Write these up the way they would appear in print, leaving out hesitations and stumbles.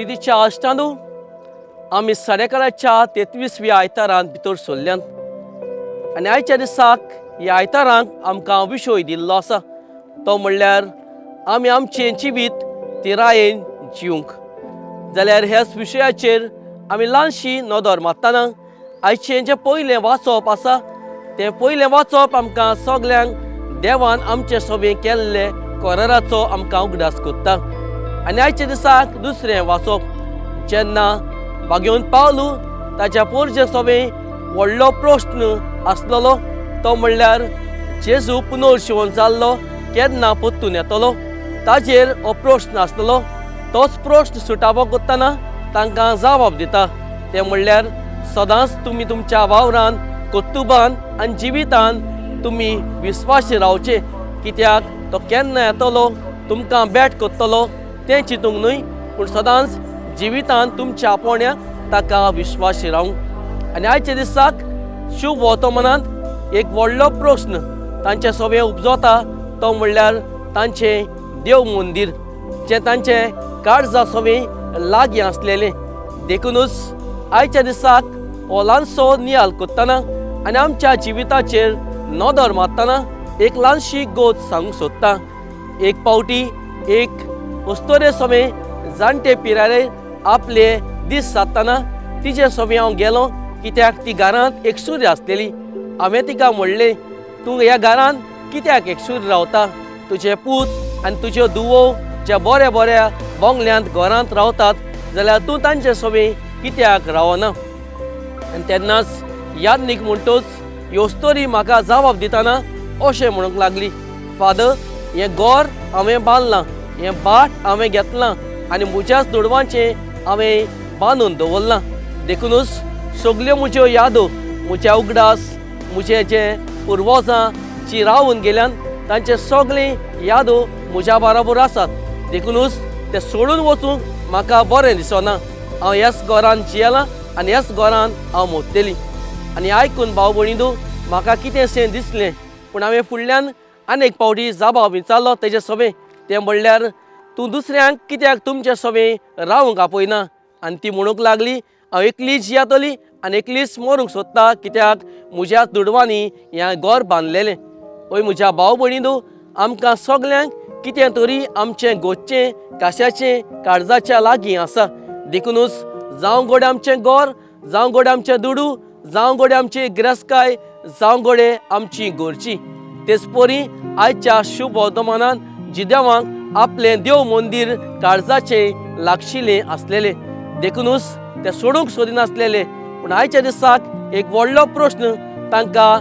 प्रितीच्या आश्टांदू आमी साडेकाराच्या 33व्या आयतारांत भितर सरल्यात आनी आयच्या दिसाक ह्या आयतारांक आमकां विशय दिल्लो आसा तो म्हणल्यार आमी आमचें जिवीत तिरायेन जिवंक. जाल्यार ह्याच विशयाचेर आमी ल्हानशी नदर मारतना आयचें जें पयलें वाचप आसा तें पयलें वाचप आमकां सगल्यांक देवान आमचे सभें केल्ले कराराचो आमकां उगडास करता. आनी आयच्या दिसाक दुसरें वाचप जेन्ना बागेवन पावलू ताच्या पोरचे सभें व्हडलो प्रस्न आसलेलो तो म्हणल्यार जेजू पुनर्शिवन जाल्लो केन्ना परतून येतलो ताजेर हो प्रस्न आसलेलो. तोच प्रस्न सुटावो करतना तांकां जबाब दिता तें म्हणल्यार सदांच तुमी तुमच्या वावरान कर्तुबान आनी जिवितान तुमी विस्वाशी रावचे कित्याक तो केन्ना येतलो तुमकां भेट करतलो तें चिंतूंक न्हय पूण सदांच जिवितान तुमच्या आपोवण्याक ताका विश्वाशी रावंक. आनी आयच्या दिसाक शुभ वर्तमानांत एक व्हडलो प्रस्न तांचे सवें उपजता तो म्हणल्यार तांचें देव मंदीर जें तांचें काळजा सवें लागीं आसलेलें. देखुनूच आयच्या दिसाक हो ल्हानसो नियाल करतना आनी आमच्या जिविताचेर नदर मारतना एक ल्हानशी गोत सांगूंक सोदता. एक पावटी एक अस्तोरे समें जाणटे पिरायेर आपले दीस सादतना तिजे समें हांव गेलो कित्याक ती घरांत एकसुरी आसलेली. हांवें तिका म्हणलें तूं ह्या घरांत कित्याक एकसुरी रावता, तुजे पूत आनी तुज्यो धुवो ज्या बऱ्या बऱ्या बंगल्यांत घरांत रावतात जाल्यार तूं तांचे सवें कित्याक रावना. आनी तेन्नाच यादनीक म्हणटच ह्यो स्टोरी म्हाका जबाब दितना अशें म्हणूंक लागली, फादर हें घर हांवें बांदलां, हें भाट हांवें घेतलां आनी म्हज्याच दुडवांचें हांवें बांदून दवरलां. देखुनूच सगल्यो म्हज्यो यादो, म्हज्या उगडास, म्हजे जे पुर्वजां जी रावून गेल्यान तांचे सगळे यादो म्हज्या बराबर आसात. देखुनूच ते सोडून वचूंक म्हाका बरें दिसना. हांव ह्याच घरान जियेलां आनी ह्याच घरान हांव मोडटली. आनी आयकून भाव भयणींनो म्हाका कितेंशें दिसलें पूण हांवें फुडल्यान आनी एक पावटी जबाब विचारलो तेजे सवें तें म्हणल्यार तूं दुसऱ्यांक कित्याक तुमचे सवें रावंक आपयना. आनी ती म्हणूंक लागली हांव एकलीच जियेतली आनी एकलीच मरूंक सोदता कित्याक म्हज्या दुडवांनी हें घर बांदलेलें. हय म्हज्या भाव भयणींनो आमकां सगल्यांक कितें तरी आमचें गोदचें काश्याचें काळजाच्या लागीं आसा. देखुनूच जावं गोडे आमचें घर, जावं गोडे आमचें दुडू, जावं गोडे आमची गिरेस्तकाय, जावं गोडे आमची गोरची. तेच परी आयच्या शुभ वर्तमानान जिदेवांक आपलें देव मंदीर काळजाचें लागशिल्लें आसलेलें. देखुनूच ते सोडूंक सोदिनासलेले. पूण आयच्या दिसाक एक व्हडलो प्रस्न तांकां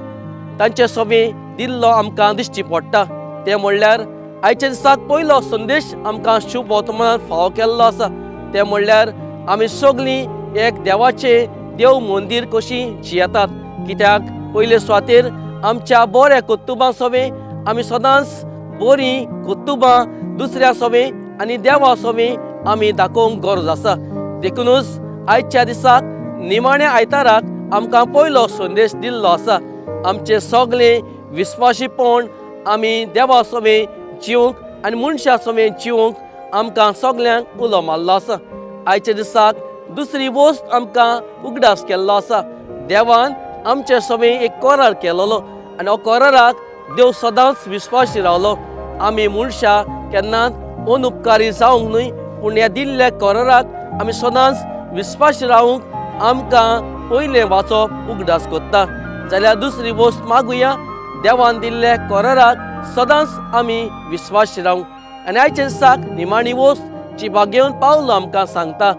तांचे सवें दिल्लो आमकां दिश्टी पडटा तें म्हणल्यार आयच्या दिसाक पयलो संदेश आमकां शुभ वर्तमानान फावो केल्लो आसा तें म्हणल्यार आमी सगळीं एक देवाचें देव मंदीर कशीं जियेतात कित्याक पयले सुवातेर आमच्या बऱ्या कर्तुबां सवें आमी सदांच बरीं कर्तुबां दुसऱ्या सवें आनी देवा सवें आमी दाखोवंक गरज आसा. देखुनूच आयच्या दिसाक निमाण्या आयताराक आमकां पयलो संदेश दिल्लो आसा आमचें सगळें विस्वाशीपण आमी देवा सवें जिवंक आनी मनशा सवें जिवंक आमकां सगल्यांक उलो मारलो आसा. आयच्या दिसाक दुसरी वस्त आमकां उगडास केल्लो आसा देवान आमचे सवें एक करार केलोलो आनी हो कराराक देव सदांच विस्वाशी रावलो. आमी मनशां केन्नाच अनुपकारी जावंक न्हय पूण ह्या दिल्ल्या कराराक आमी सदांच विस्वाशी रावंक आमकां पयलें वाचप उगडास करता. जाल्यार दुसरी वस्त मागुया देवान दिल्ल्या कराराक सदांच आमी विस्वाशी रावंक. आनी आयच्या दिसाक निमाणी वस्त जी बागेवन पावलो आमकां सांगता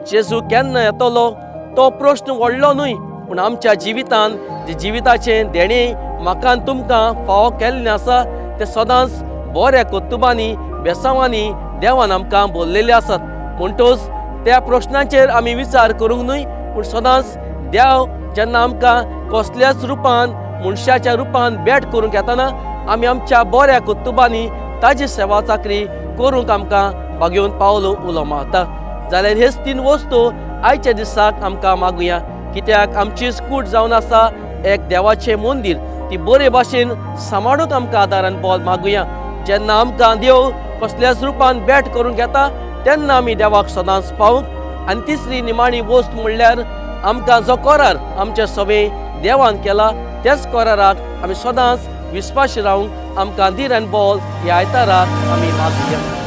जेजू केन्ना येतलो तो प्रस्न व्हडलो न्हय पूण आमच्या जिवितान जे जिविताचें देणें म्हाका आनी तुमकां फावो केल्लें आसा तें सदांच बऱ्या कर्तुबांनी बेसांवांनी देवान आमकां बोल्लेले आसात. म्हणटच त्या प्रश्नाचेर आमी विचार करूंक न्हय पूण सदांच देव जेन्ना आमकां कसल्याच रुपान मनशाच्या रुपान भेट करूंक येतना आमी आमच्या बऱ्या कर्तुबांनी ताजी सेवा चाकरी करूंक आमकां बागेवन पावलो उलो मारता. जाल्यार हेच तीन वस्तू आयच्या दिसाक आमकां मागुया कित्याक आमची कूड जावन आसा एक देवाचें मंदीर ती बरे भाशेन सांबाळूंक आमकां आदारान बल मागुया. जेन्ना आमकां देव कसल्याच रुपान भेट करूंक येता तेन्ना आमी देवाक सदांच पावूंक. आनी तिसरी निमाणी वस्त म्हणल्यार आमकां जो करार आमचे सवे देवान केला त्याच कराराक आमी सदांच विस्वाशी रावूंक आमकां धीर आनी बळ ह्या आयताराक आमी मागुया.